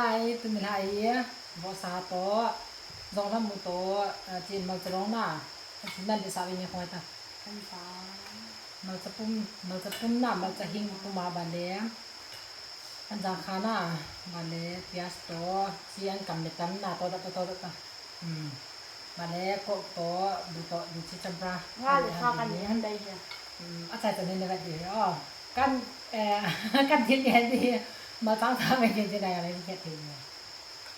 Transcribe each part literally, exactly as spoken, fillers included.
Ai, tuni lai, vohsa toh, jonglhamu toh, ah, chin malcha rong na, chin nan de sa ve ni khoi ta. Malcha pum, malcha pum na, malcha hing pum a ban le. An jang kha na, ban le, pias toh, si an kam le tam na, toh da, toh, toh da. Hmm. Ban le, kok toh, bu toh, bu chi champra. Nga le kha kan ni han dai hia. Hmm, a chai chan ni le vet di. Oh, kan, eh, kan din ni han di. Malcha sa me din din ai le di khet di.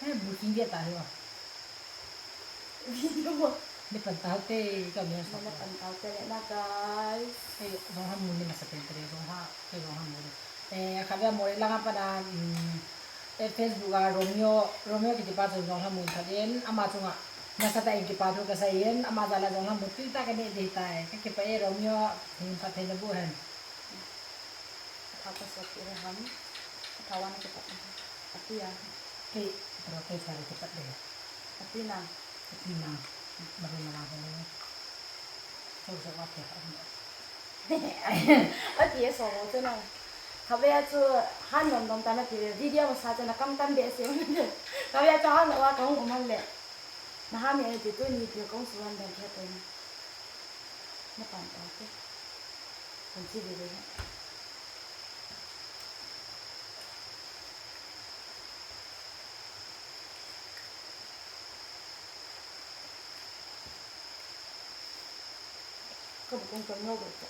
Eh, bu king dia ta hi wa. Video mo. Ni pan tau te, ka mi sa. Ni pan tau te le na, guys. Ei, jonglhamu ni masa pen te, jonglha, ei, jonglhamu ni. Eh, khatvei mo le langa pana, mm, eh, Facebook a Romeo, Romeo kiti pa chu jonglhamu khat in, ama chunga. Nasatah in kipa thu kasei in, ama jal a jonglhamu tui tah kanei ding tai. Ka kipah e Romeo, hin phatthei naboh hen. Tha ka sot ira ham. Tha wan ka pat. Ati a. Kei, tro kei sa ri pat de. Ati na. Ati na. Maru na la ho. So so wa ke ham. Ati e so ho chu na. Khatvei a chu han nom nom ta na ti video masa chu na kam tam be se. Khatvei a chu han wa ka hung um han le. Na ha mi ati tu ni ti kong suan dan khe te. Na pan ta te. Kan chi de de. Ka bu kong tam lo ba ta.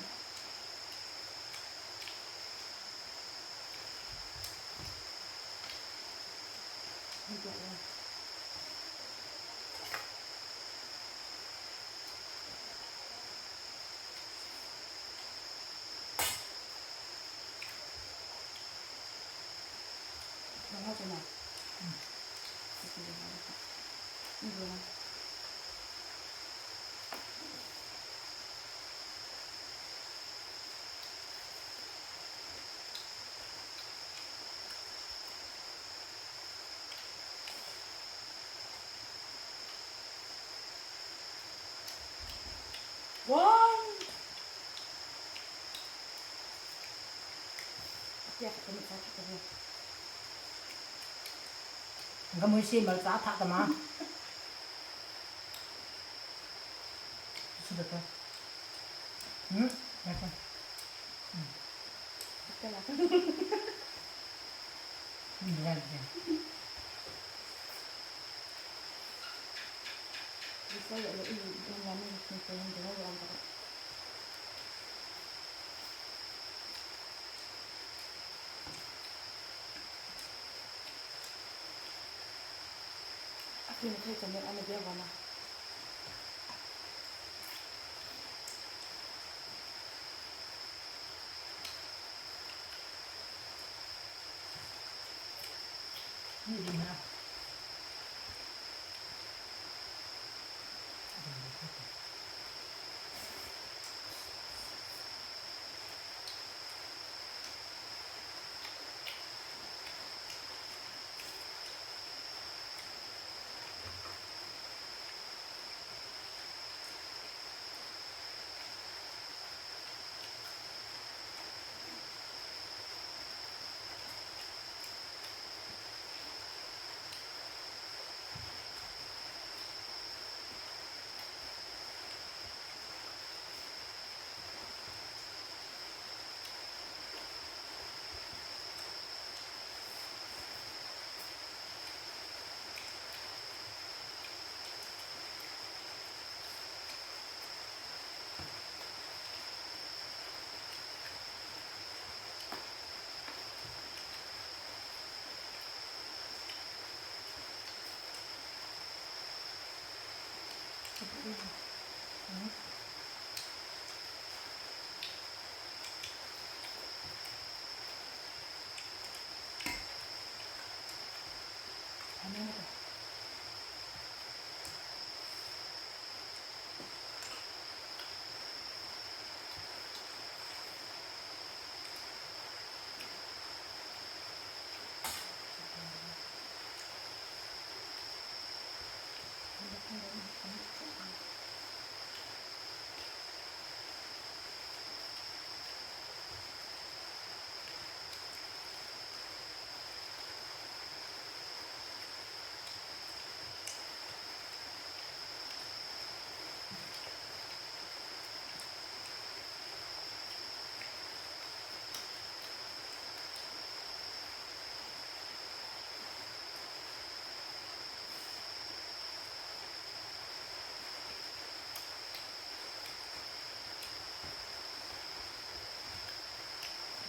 Wow! Ka mui si malcha tha ta ma. Su da ta. Hmm? Da ta. Hmm. Hmm, da ta.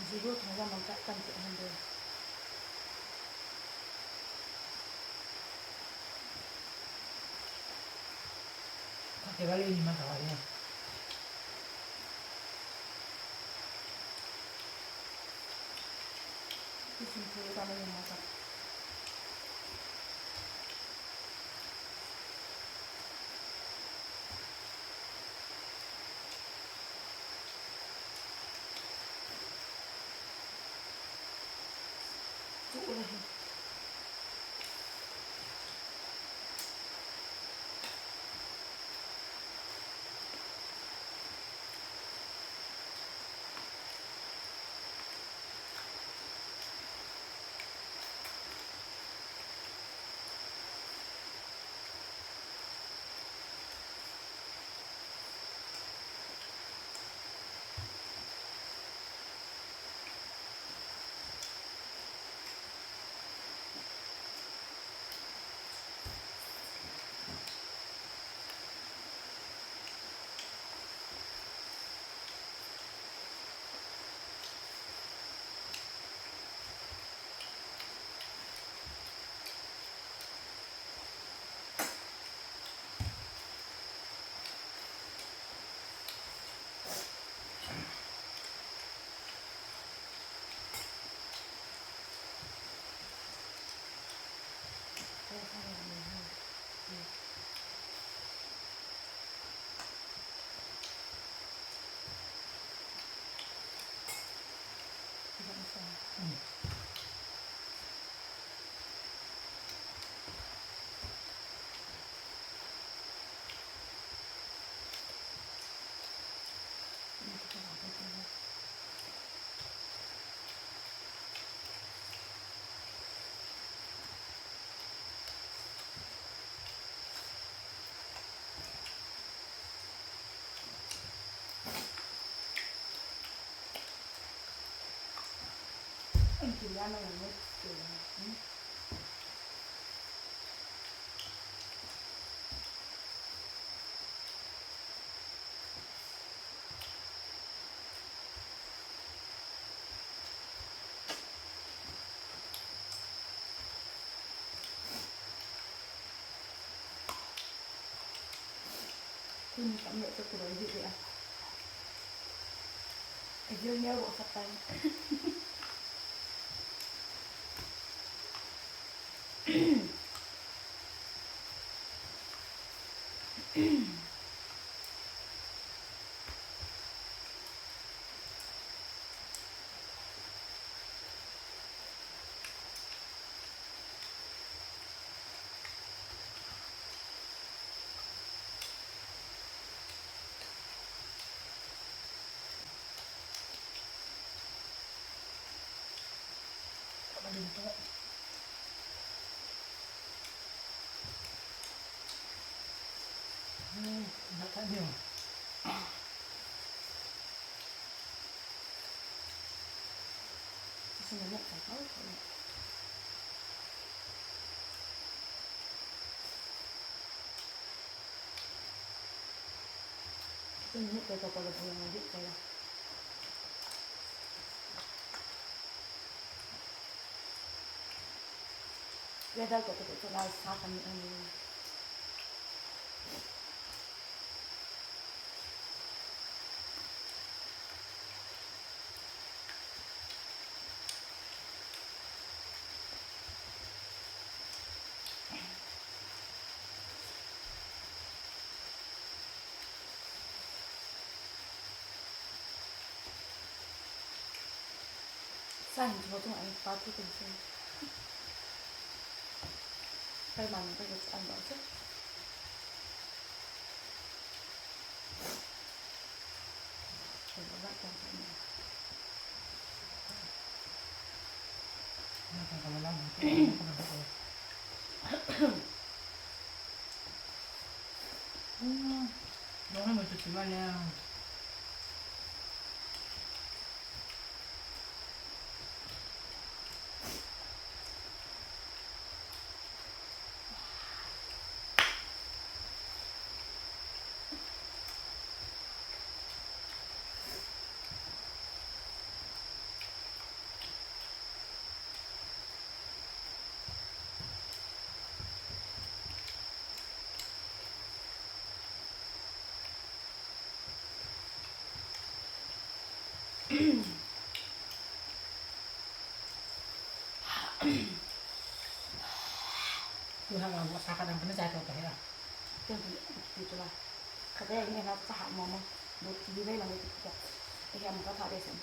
Video thong jam ang ka kan ti han de. Ka ke ba le ni ma ka ba le. Ti sim ko ba le ni ma ka. Tun tam le to kuro hi dia. Ajil nia ro sa tan. Weather ko to ko la sa kan ni ani. Sa hin chu chung ai pa thu kan sin. Kai man kai ko an ba chu. Kai ba kan kan. Tu ha ga sa ka dang kana jai to ta he. Tu tu tu tu la. Ka de ni na ka ha mo mo. Bu di ve la ni tu. E ha mo ka tha de sen.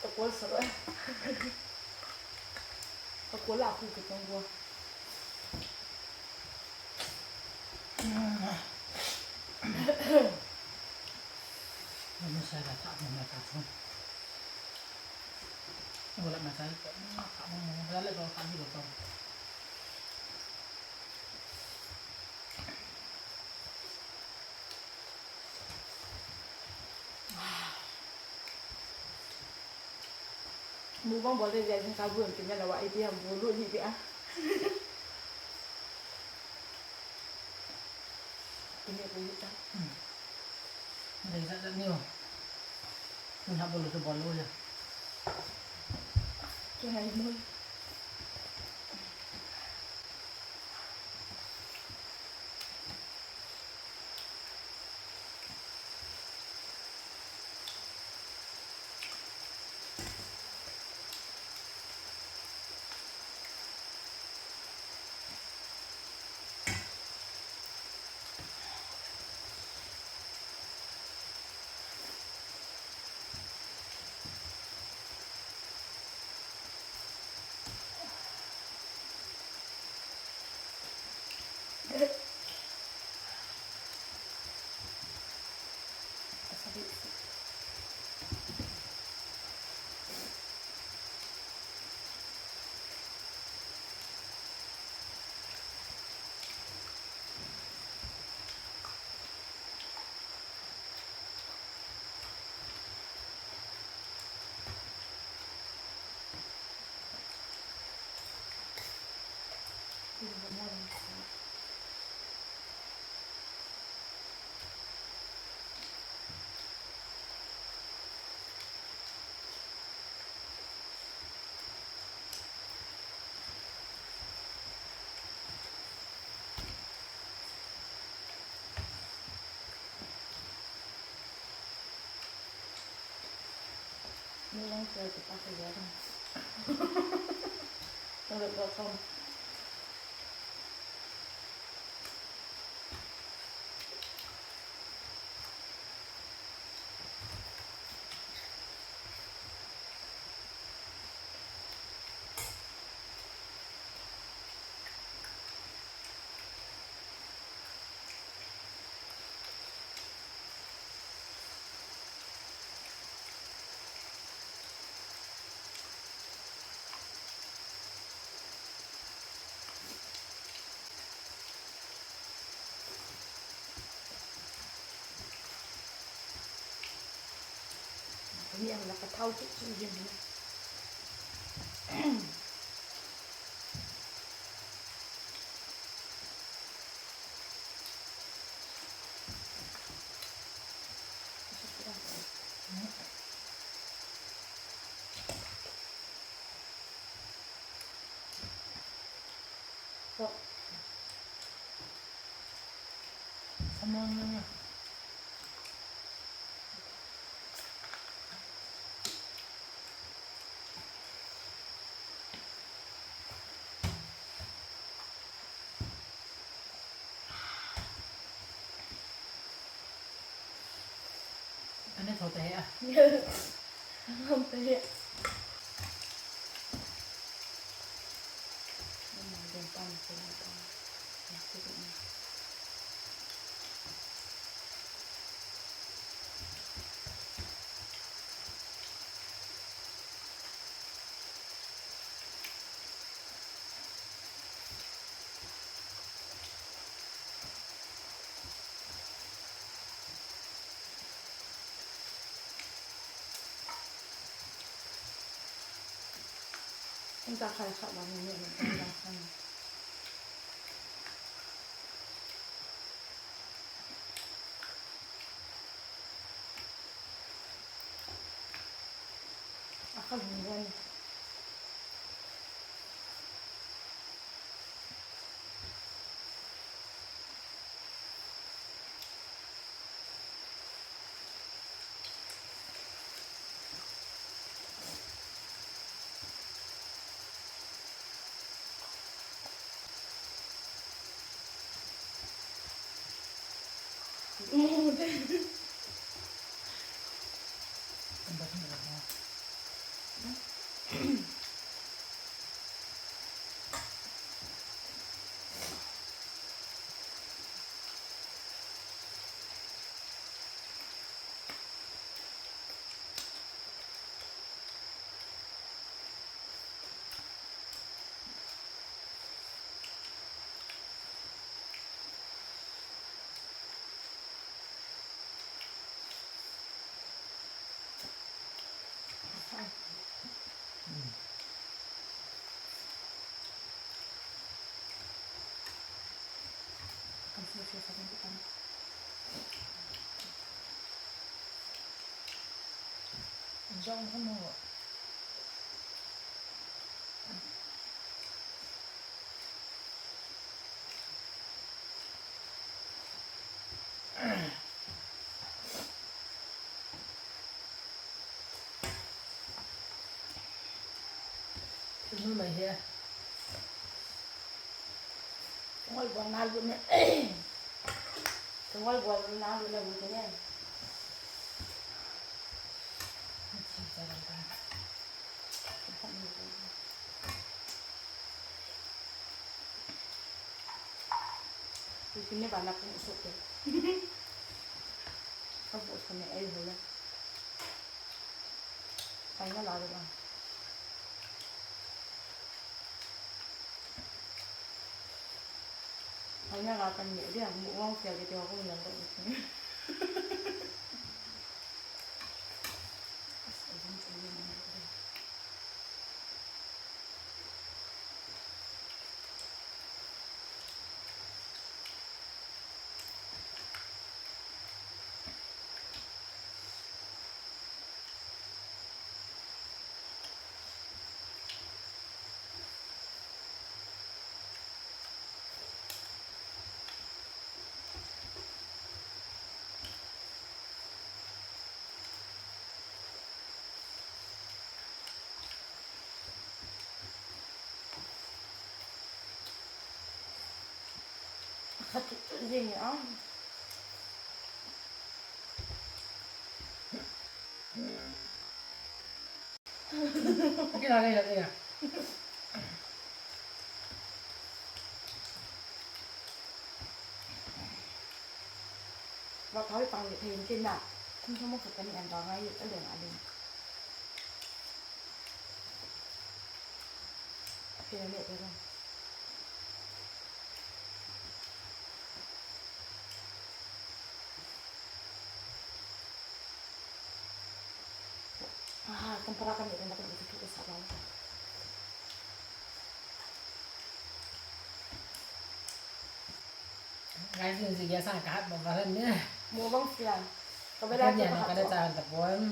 Ka kol sa. Ka kol la ku ka tong ko. Mama sa ka ta, mama ka ta. Wala masa ka, ka, mama, wala ka, ka, ka. Mukbang bol te dia jing ka bu yang kin la wa ai dia bu lu ni dia. Ini aku ni ta. Hmm. Dei sa sa ni o. Ni ha bol tu bol lo ya. Kihai mui. Ni lang tua kipa kaya lang. Tawle tua kong. Ni ang nakathao chu chu hin. Ane tho te a. Ham te. Nama den pan te na pan. Ita khai khat lang ni ni ni. Akha lung ni. Jong kano. Tunu mai he. Ngol bol na lu ne. Ngol bol na lu ne bu ne. Sini bana pun usuk ke. Kabu usuk ne ai hula. Ai na la ba. Ai na la kan ni dia mu wang sia ke dia ko yang ko. Khat tu tu jing a. Kila, kila, kila. Ba thoi pang ni thei kin na. Thum thum mo khat kan ni an ba ngai a leng a leng. Kila le kila. Ah, tempura kan ni kan dapat itu tu sa ba. Guys, ni sige sang kahat ba ba ni. Mo bang sia. Ka bela ka ni ka da cha ta pon.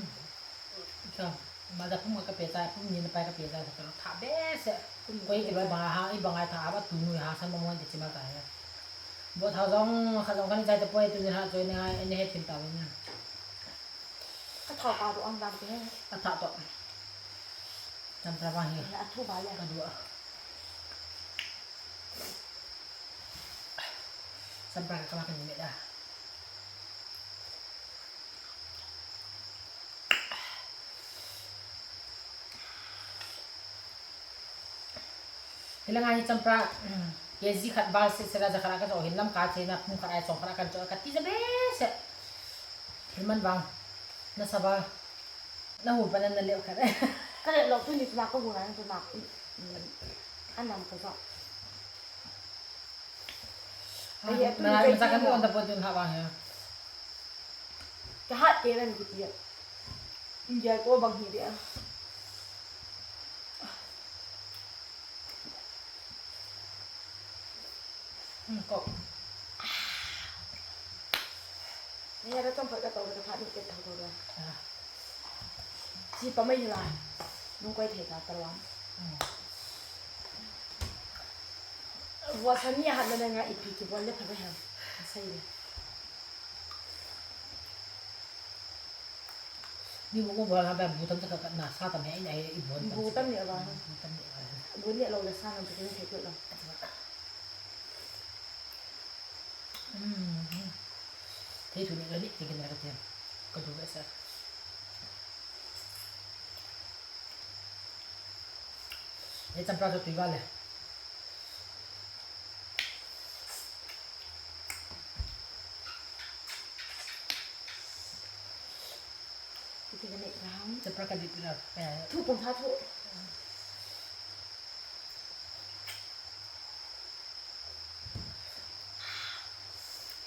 Ka ma da pum ka pe cha pum ni na pa ka pe cha ka tha be se. Koi ki ba ba ha i ba ngai tha ba tu nu ha san mo mo de chi ma ka ya. Bo tha jong kha jong ka ni cha ta poi tu ni ha choi ni ha ni he thim ta ni. Ka tha ka du ang dam te. Ka tha to. Tam pra ba hi. Na thu ba ya. Ka du a. Sampra ka kama ka ni me da. Hilanga hi champra, mm, K G khat val se sela ja khat a ka jo hin lam ka che na pum khat ai chong khat a kan cho ka ti ja be se. Hilman vang. Na sa val. Na hu pa na na leo khat. Ka le lo tu ni tu na ka hu na tu na. Mm. Anam ka jo. Ai, ai, mana tu macha ka tu anda po tu na vang ya. Ka hat ke ran ki ti ya. India ko bang hi dia. Hmm, kop. Ni ya ka chom phat ka to ka phat ni ke tho tho la. Ah. Chi pa mai la. Nung koi thei ka ta wan. Hmm. Vua sa ni hat na nga ipi kibol le pha ka ha. Sai le. Ni bu bu bol ha ba bu tam ta ka na sa tam he, ina he i bol tam. Bu tam ni a ba. Bu tam ni a ba. Bu ni lo la sa na bu ni thei ko lo. Hmm. Thei thu ni ka ni, thei kin ka te. Ka du ba sa. Ye champra chu tui vale. Iti ka nei ka ham. Champra ka dip la. Thu pum tha thu.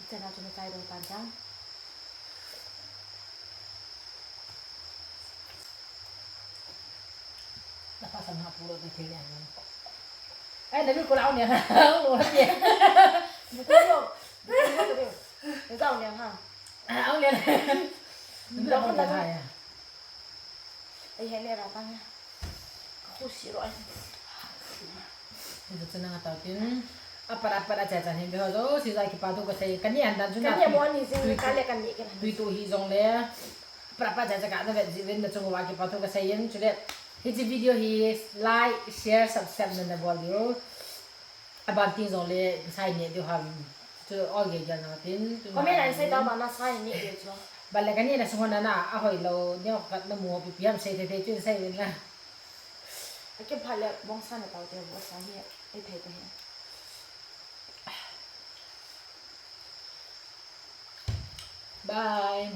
Ichana chu na chai do tan chang. Na pa sam ha pu lo na thil ya. Ai, na lu ko la au ne ha. Au lo ha ne. Bu ko lo. Bu ko lo. Na au ne ha. Au ne. Na au ne ha ya. Ai, he ne ra ta ne. Ka khu si ro ai. Ni chu nang a tau tin. Apat apat a cha cha hin be ho jo, si ja kipa thu ka sei. Ka ni an dan chu na. Ka ni mo ni jing ka le ka ni ke. Tui tu hi jong le. Apat apat cha cha ka na vet ji ven na chung wa kipa thu ka sei in chu le. Hiche video hi like, share, subscribe na na bol diu. Aban tin jong le sai ne diu ham. Chu all ge ge na tin. Comment an sei ta ba na sai ne diu chu. Ba le ka ni na sung na na a hoi lo. Ni ka na mu pi pi ham sei te te chu sei na. Akin pha le bong sa na tau te, bong sa hi, ei thei te hi. Bye.